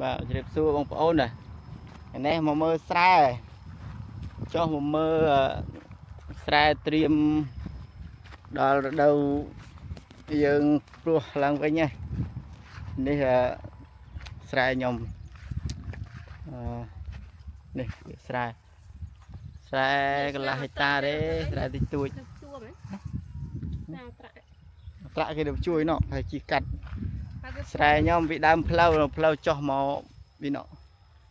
បាទជម្រាបសួរបងប្អូនណាថ្ងៃនេះមកមើលស្រែចុះមកមើលស្រែត្រៀមដល់រដូវយើងព្រោះឡើងវិញហើយនេះស្រែខ្ញុំអឺនេះស្រែស្រែកន្លះហិកតាទេស្រែតិចតួច ទៅជួមណាត្រាក់ ត្រាក់គេទៅជួយណោះហើយជីកាត់ ហើយវា ស្រែខ្ញុំពីដើមផ្លូវផ្លូវចុះមកពីណោះ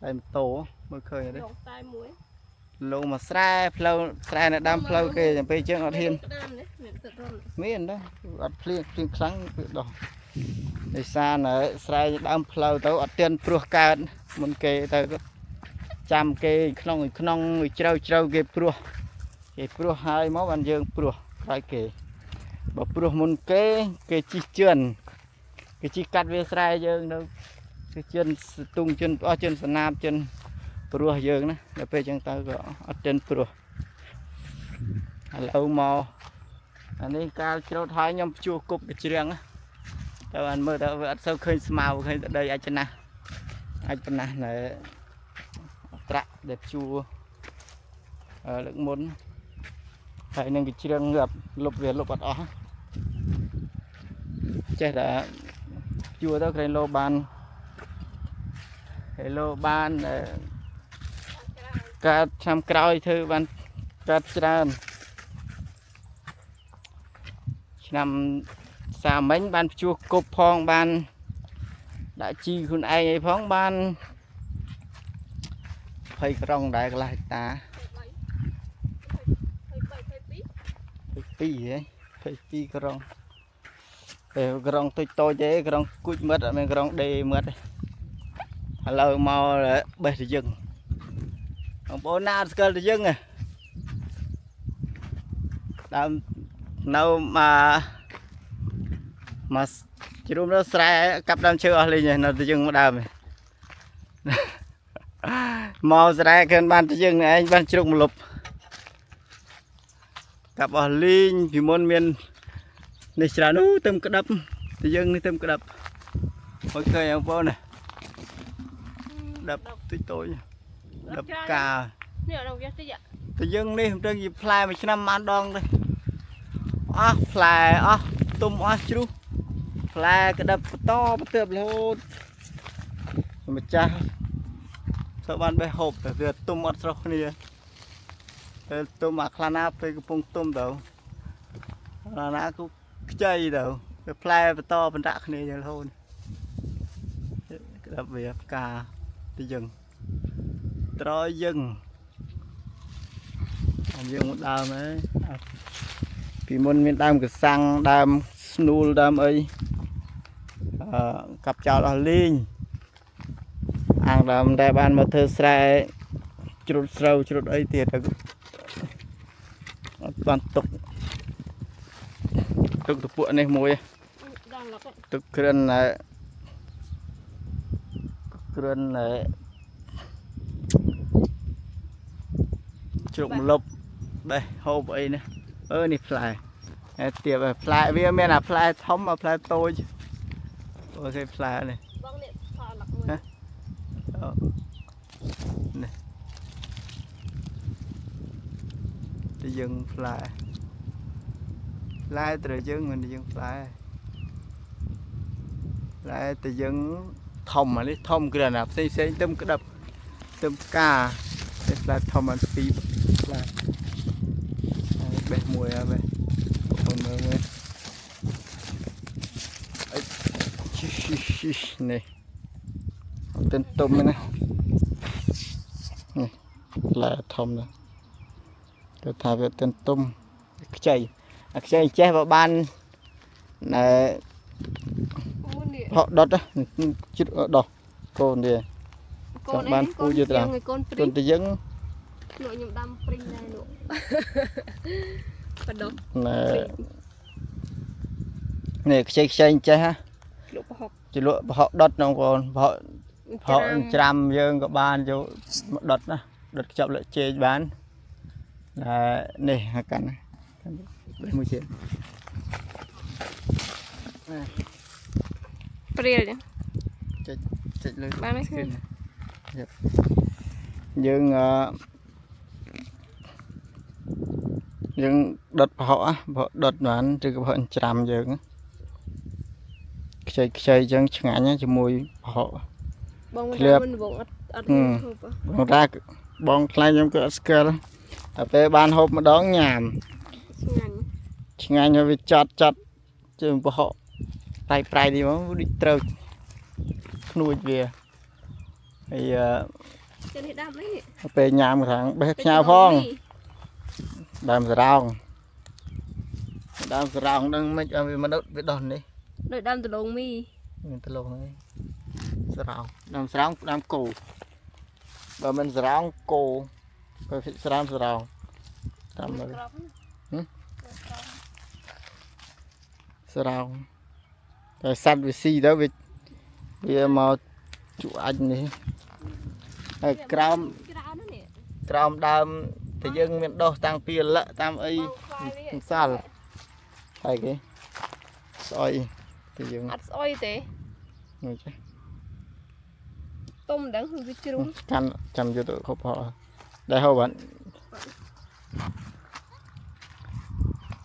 ហើយម៉ូតូមើលឃើញទេ លងតែមួយ លោកមកស្រែផ្លូវស្រែនៅដើមផ្លូវគេចាំពេលជើងអត់ហ៊ាន ក្តាមនេះមានទឹករន់ មានដែរអត់ភ្លៀងភ្លៀងខ្លាំងគឺដោះដោយសារនៅស្រែដើមផ្លូវទៅអត់ទៀនព្រោះកើតមុនគេទៅក៏ចាំគេក្នុងក្នុងជ្រៅជ្រៅគេព្រោះគេព្រោះហើយមកបានយើងព្រោះក្រោយគេបើព្រោះមុនគេគេជីកជឿនគេជីកកាត់វាស្រែយើងនៅគេជឿនស្ទុងជឿនអស់ជឿនស្នាបជឿនព្រោះយើងណាដល់ពេលអញ្ចឹងទៅក៏អត់ទៀនព្រោះឥឡូវមក អានេះកាលច្រូតហើយខ្ញុំភ្ជួរគប់កជ្រៀងណាតែបានមើលទៅវាអត់សូវឃើញស្មៅឃើញតែដីអាចចំណាស់អាចប៉ុណ្ណាស់នៅត្រាក់ដែលភ្ជួរលើកមុនហើយនឹងកជ្រៀងងាប់លុបវាលុបអត់អស់ចេះតែភ្ជួរទៅក្រែងលោបានហេឡូបានកើតឆ្នាំក្រោយធ្វើបានកើតច្រើន ឆ្នាំសាមិញបានភ្ជួរគប់ផងបានដាក់ជីខ្លួនឯងអីផងបាន20ក្រុងដែរកន្លះហិកតា 23 22ហ៎22ក្រុងពេលក្រុងតូចតូចទេក្រុងគួចមិត្តអត់មានក្រុងដេមិត្តទេឥឡូវមកបេះតយឹងបងប្អូនណាអត់ស្គាល់តយឹងទេដើមនៅមកមកជ្រុំទៅស្រែកាប់ដើមឈើអស់លេងហើយនៅតយឹងមកដើមឯង មកស្រែគ្រាន់បានតយឹងឯងបានជ្រុកមកលុបកាប់អស់លីងពីមុនមាននេះច្រើនអូទៅក្តាប់តយឹងនេះទៅក្តាប់មកឃើញបងប្អូនណាក្តាប់តិចតូចក្តាប់កា នេះអត់វាតិច តយឹងនេះមិនដឹងជាផ្លែមួយឆ្នាំប៉ុន្មានដងទេអស់ផ្លែអស់ទុំអស់ជ្រុះផ្លែក្តាប់បន្តបន្ទាប់រហូតម្ចាស់ទៅបានបេះហូបតែវាទុំអត់ស្រុះគ្នាពេលទុំអាខ្លះណាពេលកំពុងទុំទៅខ្លះណាក៏ខ្ចីទៅវាផ្លែបន្តបណ្ដាក់គ្នាយ៉ាងរហូតក្តាប់វាផ្កាតយឹងត្រយឹង អាយើងមកដើមហើយអាពីមុនមានដើមកសាំងដើមស្នួលដើមអីអឺកាប់ចោលអស់លីងអាងដើមតែបានមកធ្វើស្រែជ្រុតស្រូវជ្រុតអីទៀតទៅអត់បានទុកទុកទៅពួកនេះមួយ ដល់ឡុក ទុកគ្រិនហើយគ្រិនហើយជ្រុកម្លប់បេះហូបអីនេះអឺនេះផ្លែហើយទៀបហើយផ្លែវាមានអាផ្លែធំអាផ្លែតូចអូខេផ្លែនេះ បងនេះផលឡុកមួយ អូនេះទៅយើងផ្លែផ្លែត្រូវយើងមិនយើងផ្លែផ្លែទៅយើងធំអានេះធំគ្រាន់តែផ្សេងផ្សេងទឹមក្តាប់ទឹមផ្កាតែផ្លែធំអានពីរផ្លែហើយបេះមួយហើយបេះបងមើលមើលអីឈីឈីឈីនេះអត់ទាន់ទុំទេណានេះផ្លែធំណាស់គេថាវាអត់ទាន់ទុំខ្ចីអាខ្ចីចេះបើបានណែ អូនេះ ហក់ដុតណាជ្រដោះកូនទេ កូន បានពូជយល់ត្រាំ កូនព្រីង កូនទៅយើង លក់ខ្ញុំដាំព្រីងដែរលក់បដោះ ណែនេះខ្ចីខ្ចីចេះហ่ะ លក់ប្រហុក ជ្រលក់ប្រហុកដុតហ្នឹងបងប្អូនប្រហុកប្រហុកច្រាំយើងក៏បានយកមកដុតណាដុតខ្ចប់លក់ចេកបានណែនេះហាកាន់ណាបេះមួយទៀត ព្រាលចឹង ចុច ចុចលើ បានហើយ screen យើងអឺយើងដុតប្រហុកប្រហុកដុតបានឬក៏ប្រហុកច្រាំយើងខ្ចីខ្ចីអញ្ចឹងឆ្ងាញ់ណាជាមួយប្រហុក បង ធ្លាប់ មិនវងអត់អត់ហ៊ានហូប បងរ៉ាបងខ្លាញ់ខ្ញុំក៏អត់ស្គាល់តែពេលបានហូបម្ដងញ៉ាំ ឆ្ងាញ់ ឆ្ងាញ់ហើយវាចត់ចត់ជើងប្រហុកប្រៃប្រៃនេះមកដូចត្រូវភ្នួចវាហើយអឺ ចឹងនេះដាំអី ពេលញ៉ាំខាងបេះផ្ញើផងដើមស្រោងដើមស្រោងដឹងមិនឲ្យវាមនុស្សវាដោះនេះ ដូចដើមដលងមី មានតលងហ្នឹងស្រោងដើមស្រោងដើមគោបើមិនស្រោងគោបើស្រោងស្រោងតាមមើល ក្រប ស្រោងតែសត្វវាស៊ីទៅវាវាមកជក់អាចនេះហើយក្រោម ច្រើនណាស់នេះ ក្រោមដើមតែយើងមានដុះតាំងពីរលឹកតាមអី បងខ្វាយវា សល់ហើយគេស្អុយតែយើង អត់ស្អុយទេ មើលចេះ ទុំមិនដឹងវាជ្រុះ កាន់ចាំយកទៅខົບហោដែរហូបបាន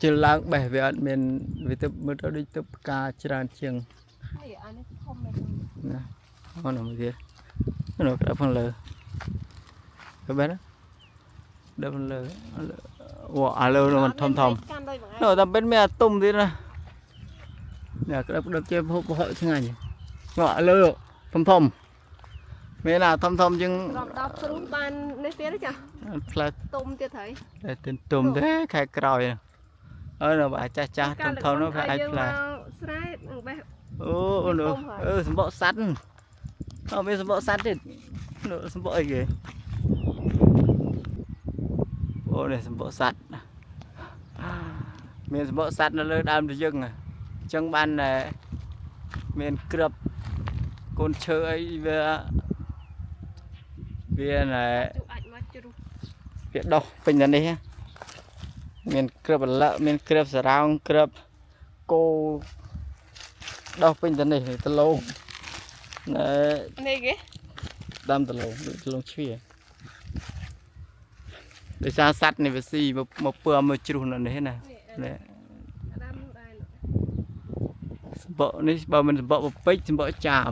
ជិលឡើងបេះវាអត់មានវាទៅមើលទៅដូចទៅផ្កាច្រើនជាង នេះអានេះធំមែន ណាអូនមួយទៀតនោះក្តាប់ខាងលើទៅបែរណាដល់ខាងលើអូអាលើនោះมันធំធំ កាន់ដូចបងឯង នោះតែពេលមានអាទុំទៀតណានេះក្តាប់ក្តាប់ជាហូបហក់ឆ្ងាញ់នោះអាលើធំធំមានអាធំធំជាង រាប់ដល់ព្រុសបាននេះទៀតចា ផ្លែ ទុំទៀតហើយ តែទន្ទុំទេខែក្រោយអើនៅបើចាស់ចាស់ធំធំនោះវាអាចផ្លែ ស្រែនឹងបេះ អូអូនោះអឺសម្បកសัตว์អត់មានសម្បកសัตว์ទេនោះសម្បកអីគេអូនេះសម្បកសัตว์មានសម្បកសัตว์នៅលើដើមត្រយឹងអញ្ចឹងបានមានក្របកូនឈើអីវាវាណែ ជក់អាចមកជ្រុះ វាដុះពេញតែនេះមានក្របលឹកមានក្របសរោងក្របគោដុះពេញតែនេះដលងណែ នេះគេ ដើមដលងដូចដលងជ្វាដោយសារសัตว์នេះវាស៊ីមកមកពើមកជ្រុះនៅនេះណា នេះ នេះ ដាំនោះដែរ សម្បកនេះបើមិនសម្បកបពេចសម្បកចាប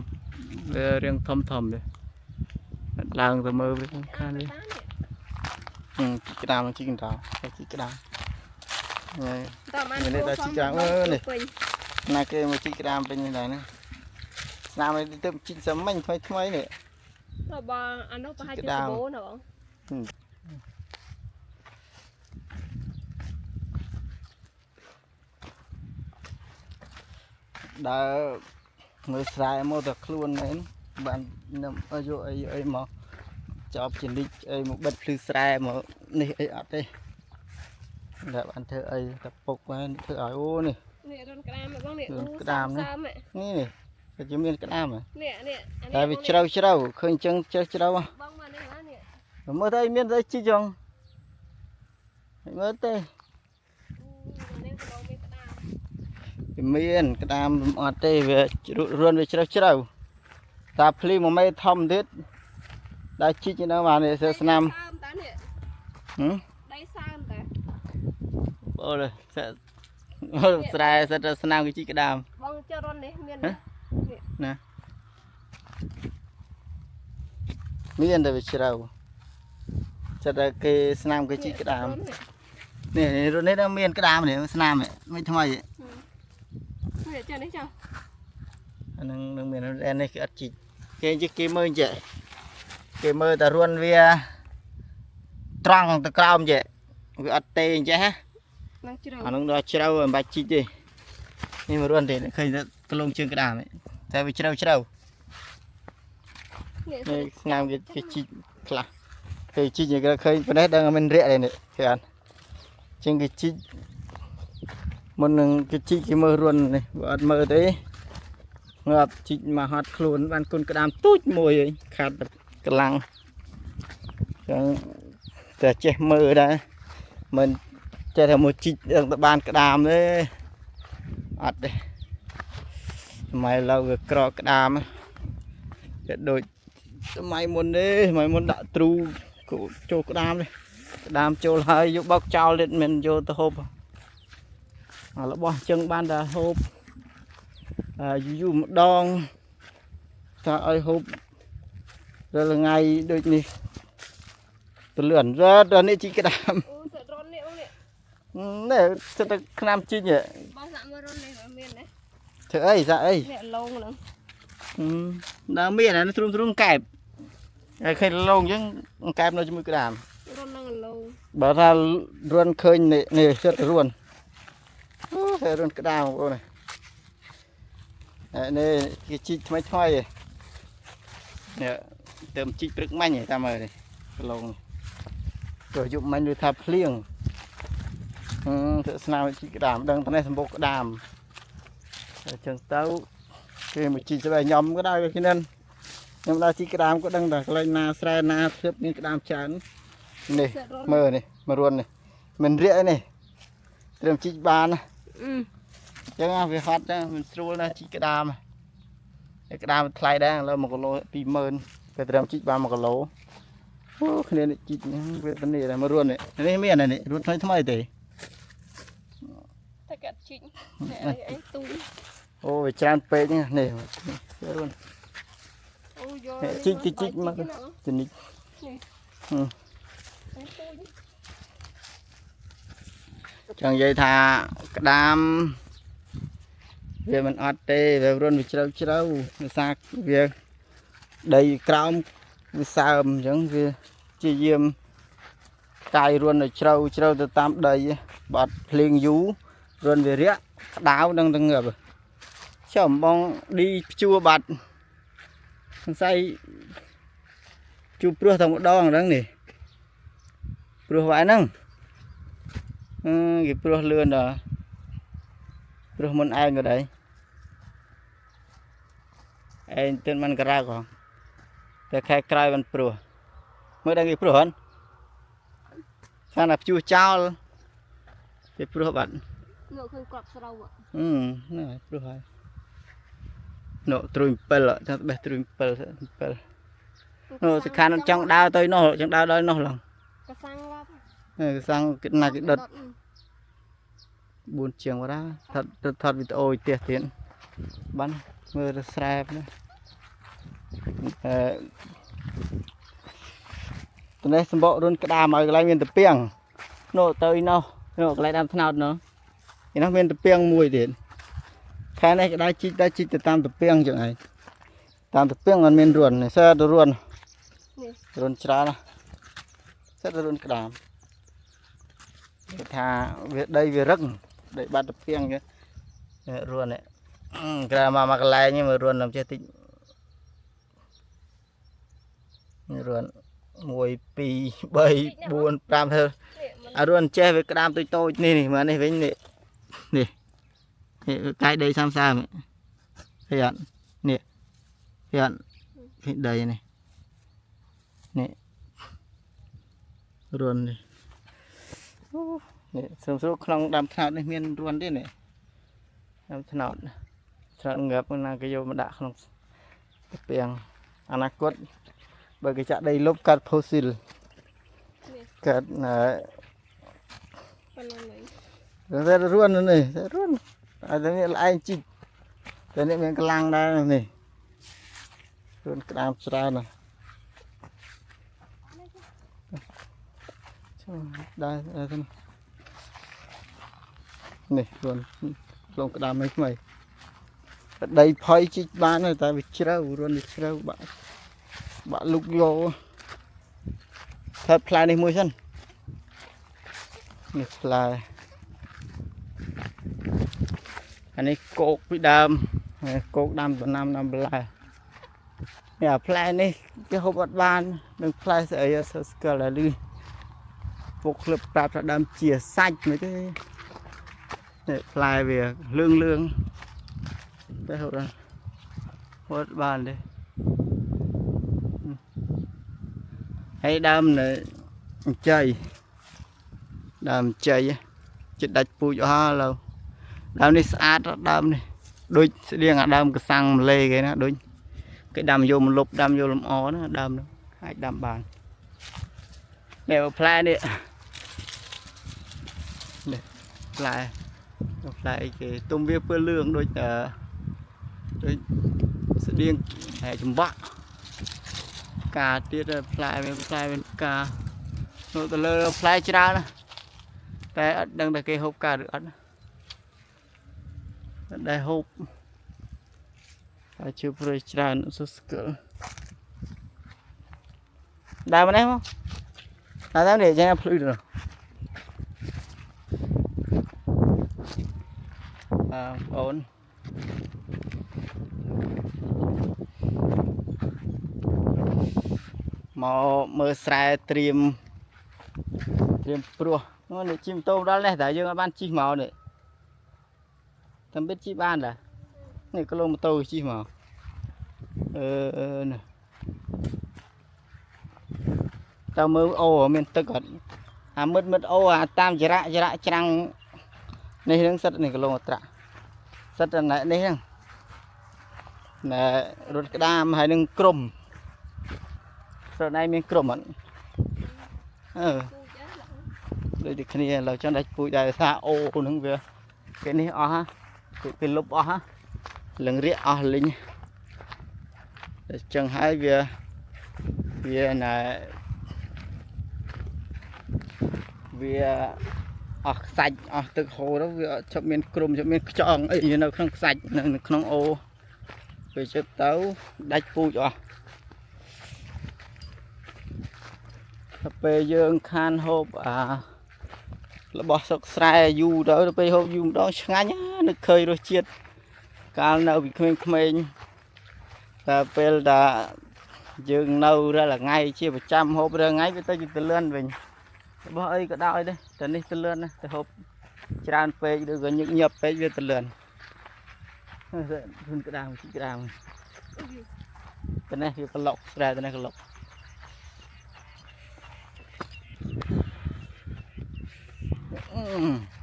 វារាងធំធំទេឡើងទៅមើលវាខាងនេះជីក្តាមជីកណ្ដោជីក្តាមនេះ តើបាន នេះដល់ជីកក្តាមអឺនេះ ពេញ ណាគេមកជីកក្តាមពេញនេះដែរណាស្នាមនេះទៅជីកសាមិញថ្មីថ្មីនេះ តើបងអានោះប្រហែលជា ជីកក្តាម សបោណាបង ដើរមើលស្រែមកតែខ្លួនហ្នឹងបាននឹមយកអីអីមកចប់ជានិចអីមកបិទភ្លឺស្រែមកនេះអីអត់ទេតែបានធ្វើអីតែពុកបានធ្វើឲ្យអូនេះ នេះរុនក្តាមបងនេះ រុនក្តាម នេះ នេះ នេះនេះវាជាមានក្តាមហ៎ នេះនេះអានេះ តែវាជ្រៅជ្រៅឃើញចឹងជ្រៅជ្រៅហ៎ បងមកនេះណានេះ មើលទៅអីមានតែជីចងមើលទេ នេះបងមានក្តាម វាមានក្តាមអត់ទេវារួនវាជ្រៅជ្រៅតាភ្លីមួយមេធំទៀតដល់ជីកនៅបាននេះស្នាម សើមតានេះ ហឹម ដីសើមតា អូនស្រែសិតតែស្នាមគេជីកក្តាម បងចុះរុននេះមាន ហ៎ ណាមានតែវាជ្រៅសិតតែគេស្នាមគេជីកក្តាម នេះ នេះនេះនេះដល់មានក្តាមនេះស្នាមនេះមិនថ្មី នេះចុះនេះចុះ អានឹងនឹងមានអានេះគេអត់ជីកគេជីកគេមើលចេះគេមើលតែរួនវាត្រង់ទៅក្រោមចេះវាអត់ទេអញ្ចេះណា នឹងជ្រៅ អានឹងដល់ជ្រៅមិនបាច់ជីកទេនេះមករួនទេឃើញតែក្លងជើងក្តាមឯងតែវាជ្រៅជ្រៅ នេះ នេះស្នាមគេគេជីកខ្លះគេជីកគេឃើញប៉ុណ្ណេះដឹងថាមិនរាក់ទេនេះគេអត់ជាងគេជីកមុននឹងគេជីកគេមើលរួននេះបើអត់មើលទេងាប់ជីកមកហត់ខ្លួនបានគុណក្តាមទូចមួយឯងខាត់កម្លាំងចឹងតែចេះមើលដែរមិនចេះតែមកជីកដឹងតែបានក្តាមទេអត់ទេសម័យឥឡូវវាក្រក្តាម តែដូចសម័យមុនទេសម័យមុនដាក់ទ្រូចូលក្តាមនេះក្តាមចូលហើយយកបោកចោលទៀតមិនយកទៅហូបអារបស់អញ្ចឹងបានតែហូបយូរយូរម្ដងថាឲ្យហូបរាល់ថ្ងៃដូចនេះទៅលឿនរត់ដល់នេះជីក្តាម អូសិតរន់នេះអូនេះ នេះសិតតែឆ្នាំជីង បងសាក់មើលរន់នេះមានទេ ធ្វើអីសាក់អី នេះឡងហ្នឹង ដើមមានអានេះទ្រុំទ្រុំកែបហើយឃើញឡងអញ្ចឹងកែបនៅជាមួយក្តាម រន់ហ្នឹងឡង បើថារួនឃើញនេះនេះសិតរួនអូតែរួនក្តាមបងប្អូននេះនេះគេជីកថ្មីថ្មីនេះទៅជីកព្រឹកមាញ់តាមមើលនេះឡងទៅយប់មាញ់វាថាភ្លៀងទៅស្នាមជីកក្តាមដឹងតែនេះសម្បុកក្តាមអញ្ចឹងទៅគេមកជីកស្បែកញ៉ំក៏ដោយគេនឹងខ្ញុំដល់ជីកក្តាមក៏ដឹងតែកន្លែងណាស្រែណាធ្លាប់មានក្តាមច្រើននេះ សិតរន់ មើលនេះមករួននេះមិនរាកនេះត្រឹមជីកបានណា អឺ អញ្ចឹងវាហត់ចឹងមិនស្រួលណាស់ជីកក្តាមហើយក្តាមថ្លៃដែរឥឡូវ1គីឡូ20000តែត្រឹមជីកបាន1គីឡូអូគ្នានេះជីកវេទនាដែរមករួននេះនេះមាននេះរួនថ្មីថ្មីទេ តែកាត់ជីកនេះអីអីទូច អូវាច្រើនពេកនេះនេះរួន អូយក ជីកជីកមកជំនិច នេះទូច ចង់និយាយថាក្តាមវាមិនអត់ទេវារួនវាជ្រៅជ្រៅភាសាវាដីក្រោមវាសើមអញ្ចឹងវាជាយាមកាយរួនឲ្យជ្រៅជ្រៅទៅតាមដីបាត់ភ្លៀងយូររួនវារាក់ក្តៅនឹងទៅងាប់ចុះអំបងឌីភ្ជួរបាត់សង្ស័យជួបព្រោះតែម្ដងហ្នឹងនេះព្រោះវ៉ែហ្នឹងអឺគេព្រោះលឿនដល់ព្រោះមុនឯងក៏ដែរឯងទិនមិនក្រៅក៏តែខែក្រោយមិនព្រោះមើលដល់គេព្រោះហ្នឹងថាណាព្យុះចោលគេព្រោះបាត់ ងក់ឃើញគាត់ស្រូវ អឺហ្នឹងហើយព្រោះហើយនោះត្រួយ7ចាំបេះត្រួយ7 7នោះសខានចង់ដើរទៅនោះចង់ដើរដល់នោះឡង កសាំងឡាប់ កសាំងគេណាគេដុត4ជាងបាត់ថតទៅថតវីដេអូឲ្យផ្ទះទៀតបានមើលទៅស្រែបណាអឺតនេះសម្បករុនក្តាមឲ្យកន្លែងមានតាពីងនោះទៅនោះនោះកន្លែងដើមថ្នោតនោះឯនោះមានតាពីងមួយទៀតខែនេះក៏ដែរជីកដែរជីកទៅតាមតាពីងចឹងឯងតាមតាពីងมันមានរុនសើទៅរុន នេះ រុនច្រើនណាស់សិតតែរុនក្តាមគេថាវាដីវារឹងដីបាត់តាពីងចឹងនេះរុននេះក្រៅមកមកកន្លែងនេះមើលរុនដល់ចេះតិចនេះរុន1 2 3 4 5ធ្វើ នេះមិន អារុនចេះវាក្តាមតូចតូចនេះនេះមើលនេះវិញនេះនេះនេះវាកាយដីសាមសាមឃើញអត់នេះឃើញអត់ឃើញដីនេះនេះរុននេះអូនេះស្រួលស្រួលក្នុងដើមថ្នោតនេះមានរុនទេនេះដើមថ្នោតថ្នោតងាប់ណាគេយកមកដាក់ក្នុងតាពាំងអនាគតបើគេចាក់ដីលុបកាត់ផូស៊ីលកាត់ណែ ប៉ុណ្ណឹងនេះ តែរួននេះតែរួនតែនេះល្អែងជីកតែនេះមានកម្លាំងដែរនេះរួនក្តាមច្រើនណាស់ចូលដែរដែរទៅនេះរួនលងក្តាមនេះថ្មីដីផុយជីកបានហើយតែវាជ្រៅរួនវាជ្រៅបាក់បាក់លុកយកថតផ្លែនេះមួយសិននេះផ្លែ អានេះគោកពីដើមនេះគោកដាំដំណាំដាំបន្លែនេះអាផ្លែនេះគេហូបអត់បាននឹងផ្លែស្អីអត់សូវស្គាល់ដែរលឺពុកក្លឹបប្រាប់ថាដើមជាសាច់មិនទេនេះផ្លែវាលឿងលឿងតែហូបអត់ហូបអត់បានទេហើយដើមនៅអញ្ចៃដើមអញ្ចៃចិត្តដាច់ពូជអស់ហើយឥឡូវ ដើមនេះស្អាតណាស់ដើមនេះដូចស្តៀងអាដើមកសាំងម៉ាឡេគេណាដូច គេដាំយកម្លប់ដាំយកលំអហ្នឹងដើមហ្នឹងអាចដាំបាននេះផ្លែនេះនេះផ្លែផ្លែអីគេទុំវាពើលឿងដូចអឺដូចស្តៀងហែចំវាក់ផ្កាទៀតផ្លែវាផ្លែមានផ្កានៅទៅលើផ្លែច្រើនណាស់តែអត់ដឹងថាគេហូបផ្កាឬអត់ណាអត់ដែលហូបហើយជឿព្រៃច្រើនអត់សូវស្គាល់ដើមនេះមកដើមនេះយ៉ាងភ្លឺទៅនោះអើបងប្អូនមកមើលស្រែត្រៀមត្រៀមព្រោះនោះនេះជិះម៉ូតូដល់នេះតែយើងអត់បានជិះមកនេះតាមពិតជិះបានដែរនេះគីឡូម៉ូតូជិះមកអឺនេះតើមើលអូមានទឹកអត់អាមឹតមឹតអូអាតាមចរៈចរៈច្រាំងនេះហ្នឹងសិតនេះគីឡូត្រាក់សិតតែនេះហ្នឹងណែរត់ក្តាមហើយនឹងក្រុមស្រុកណៃមានក្រុមអត់អឺ ពូជអីឡើង ដូចតែគ្នាឥឡូវចង់ដាច់ពូជដែរថាអូហ្នឹងវាគេនេះអស់ហ่ะគេគេលុបអស់ហ่ะលឹងរាកអស់លីងតែចឹងហើយវាវាណែវាអស់ខ្សាច់អស់ទឹកហូរទៅវាអត់ជប់មានក្រុមជប់មានខ្យងអីនៅក្នុងខ្សាច់នៅក្នុងអូពេលជិតទៅដាច់ពូជអស់ទៅពេលយើងខានហូបអា របស់ស្រុកស្រែយូរទៅទៅពេលហូបយូរម្ដងឆ្ងាញ់ណានឹកឃើញរសជាតិកាលនៅពីក្មេងៗតែពេលដែលយើងនៅរាល់ថ្ងៃជាប្រចាំហូបរាល់ថ្ងៃវាទៅជាទលឿនវិញរបស់អីក៏ដោយដែរតែនេះទលឿនណាស់ទៅហូបច្រើនពេកឬក៏ញឹកញាប់ពេកវាទលឿនធុនក្តាមជីក្តាមតែនេះវាក្លុកស្រែតែនេះក្លុកអឺ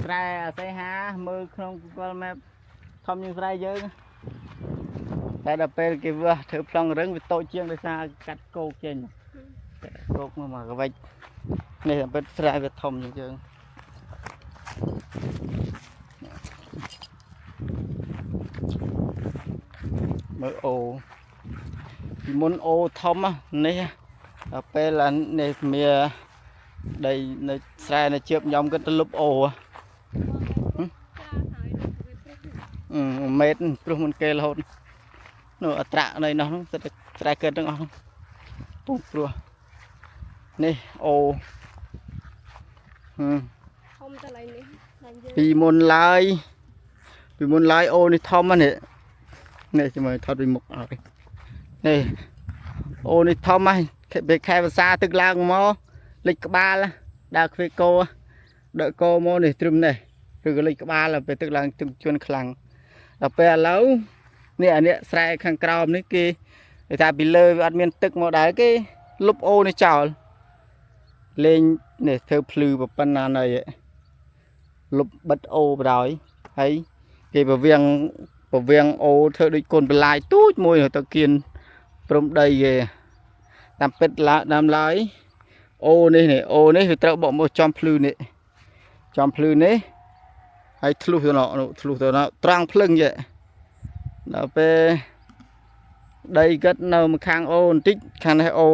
ស្រែអាសីហាមើលក្នុង Google Map ធំជាងស្រែយើងតែដល់ពេលគេវាស់ធ្វើប្លង់រឹងវាតូចជាងដោយសារកាត់គោកចេញកាត់គោកមកមកកវិចនេះតែពិតស្រែវាធំជាងយើងមើលអូពីមុនអូធំណានេះដល់ពេលអានេះមានដីនៅស្រែនៅជៀបញំគាត់ទៅលុបអូហ៎ ច្រើនហើយវាព្រោះ អឺម៉ែត្រព្រោះមុនគេរហូតនោះអត្រានៅនោះហ្នឹងសិតតែស្រែកើតទាំងអស់ហ្នឹងពងព្រោះនេះអូហឹម ធំតឡៃនេះឡើងយើង ពីមុនឡើយពីមុនឡើយអូនេះធំហ្នឹងនេះនេះជាមួយថតពីមុខឲ្យនេះអូនេះធំហ្នឹងពេលខែវស្សាទឹកឡើងមកលិចក្បាលដើរខ្វេកោដកកោមកនេះត្រឹមនេះឬក៏លិចក្បាលពេលទឹកឡើងទឹកជន់ខ្លាំងដល់ពេលឥឡូវនេះអានេះស្រែខាងក្រោមនេះគេគេថាពីលើវាអត់មានទឹកមកដែរគេលុបអូនេះចោលលេងនេះធ្វើភ្លឺប៉ុណ្ណាណី លុបបិទអូបដ ாய் ហើយគេពវៀងពវៀងអូធ្វើដូចកូនបន្លាយទូចមួយទៅគៀនព្រំដីគេតាមពិតឡាដើមឡើយអូនេះនេះអូនេះវាត្រូវបកមកចំភ្លឺនេះចំភ្លឺនេះហើយធ្លុះទៅណនោះធ្លុះទៅណត្រង់ភ្លឹងយេដល់ពេលដីគាត់នៅម្ខាងអូបន្តិចខាងនេះអូ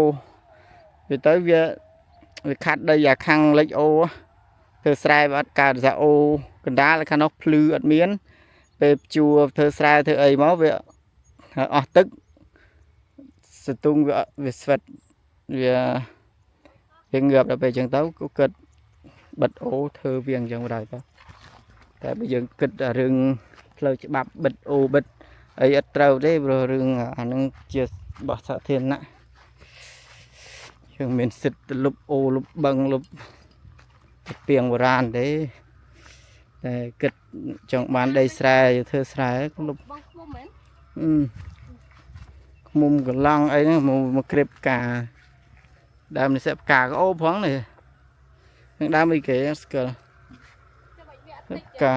វាទៅវាវាខាត់ដីអាខាងលិចអូ ធ្វើស្រែវាអត់កើតសារអូកណ្ដាលខាងនោះភ្លឺអត់មាន ពេលជួធ្វើស្រែធ្វើអីមកវាអស់ទឹកសតុងវាអត់វាស្វិតវាវាងើបដល់ពេលអញ្ចឹងទៅក៏គិតបិទអូធ្វើវាអញ្ចឹងបណ្ដោយទៅតែបើយើងគិតតែរឿងផ្លូវច្បាប់បិទអូបិទអីអត់ត្រូវទេព្រោះរឿងអាហ្នឹងជារបស់សាធារណៈយើងមានសិទ្ធិទៅលុបអូលុបបឹងលុប ទៅពីងបុរាណទេតែគិតចង់បានដីស្រែធ្វើស្រែក៏លុប បងខ្មុំមែន អឺខ្មុំកន្លង់អីហ្នឹងមកមកក្រេបផ្កាដើមនេះសិបផ្កាក៏អូផងនេះនឹងដើមអីគេអត់ស្គាល់ ចាំបាច់វាអត់តិច ផ្កា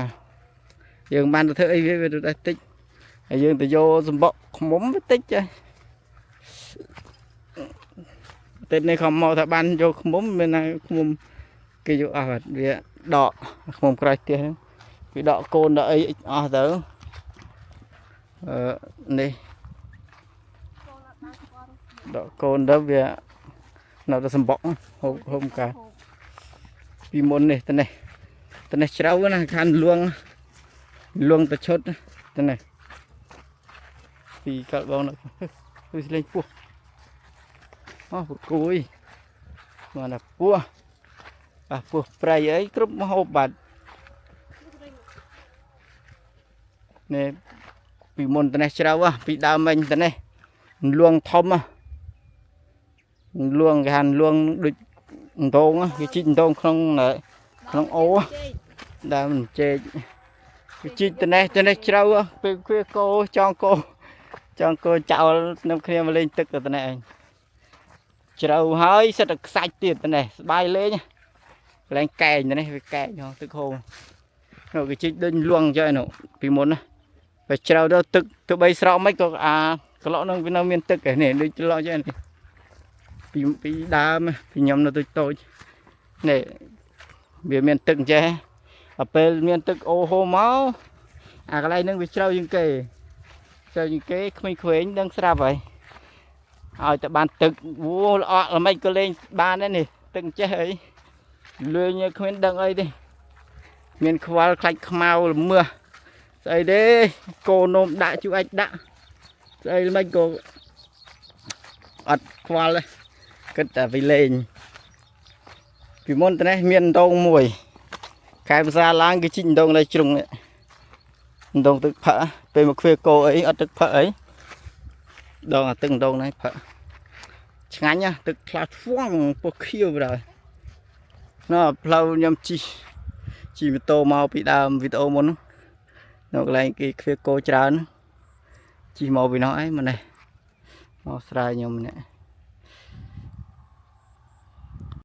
យើងបានទៅធ្វើអីវាវាទៅដែរតិចហើយយើងទៅយកសម្បកខ្មុំវាតិចចាតិចនេះខំមកថាបានយកខ្មុំមានណាខ្មុំគេយកអស់បាត់វាដកខ្មុំក្រោយផ្ទះហ្នឹងវាដកកូនដកអីអស់ទៅអឺនេះ កូនអត់បានស្គាល់ ដកកូនទៅវានៅតែសម្បកហូបហូបកាពីមុននេះទៅនេះទៅនេះជ្រៅណាស់ខានលួងលួងទៅឈុតទៅនេះពីកាល់បងនៅគឺលេងពោះអូប្រគួយមកណាពោះអាពោះប្រៃអីគ្រប់មហូបបាត់នេះពីមុនទៅនេះជ្រៅហ៎ពីដើមមិញទៅនេះលួងធំហ៎លួងគេហានលួងដូចអណ្ដូងហ៎គេជីកអណ្ដូងក្នុងក្នុងអូហ៎ ដើមចេកវាជីកត្នេះត្នេះជ្រៅហ៎ពេលវាកោចងកោចងកោចោលនឹមគ្នាមកលេងទឹកទៅត្នេះឯងជ្រៅហើយសិតតែខ្សាច់ទៀតត្នេះស្បាយលេងហ៎កន្លែងកែងត្នេះវាកែងហ៎ទឹកហូរនោះគេជីកដូចលួងចុះឯនោះពីមុនណាពេលជ្រៅទៅទឹកទៅបីស្រកមិនក៏អាក្លក់នឹងវានៅមានទឹកឯនេះដូចក្លក់ចុះនេះពីពីដើមពីខ្ញុំនៅតូចតូចនេះវាមានទឹកអញ្ចេះ ដល់ពេលមានទឹកអូហូរមកអាកន្លែងហ្នឹងវាជ្រៅជាងគេជ្រៅជាងគេក្មេងៗដឹងស្រាប់ហើយឲ្យតែបានទឹកវូល្អក់ល្មិចក៏លេងបានដែរនេះទឹកចេះអីលេងឲ្យគ្មានដឹងអីទេមានខ្វល់ខ្លាច់ខ្មៅល្មើសស្អីទេកូននោមដាក់ជួយអាចដាក់ស្អីល្មិចក៏អត់ខ្វល់ដែរគិតតែវាលេងពីមុនតនេះមានដងមួយ ខែភាសាឡើងគេជីកដងនៅជ្រុងនេះដងទឹកផឹកពេលមកខ្វៀគោអីអត់ទឹកផឹកអីដងអាទឹកដងនេះផឹកឆ្ងាញ់ណាទឹកខ្លះហ្វងពោះខៀវបណ្ដោយណ៎ផ្លូវខ្ញុំជីជីម៉ូតូមកពីដើមវីដេអូមុននៅកន្លែងគេខ្វៀគោច្រើនជីមកពីនោះអីមកនេះមកស្រែខ្ញុំនេះ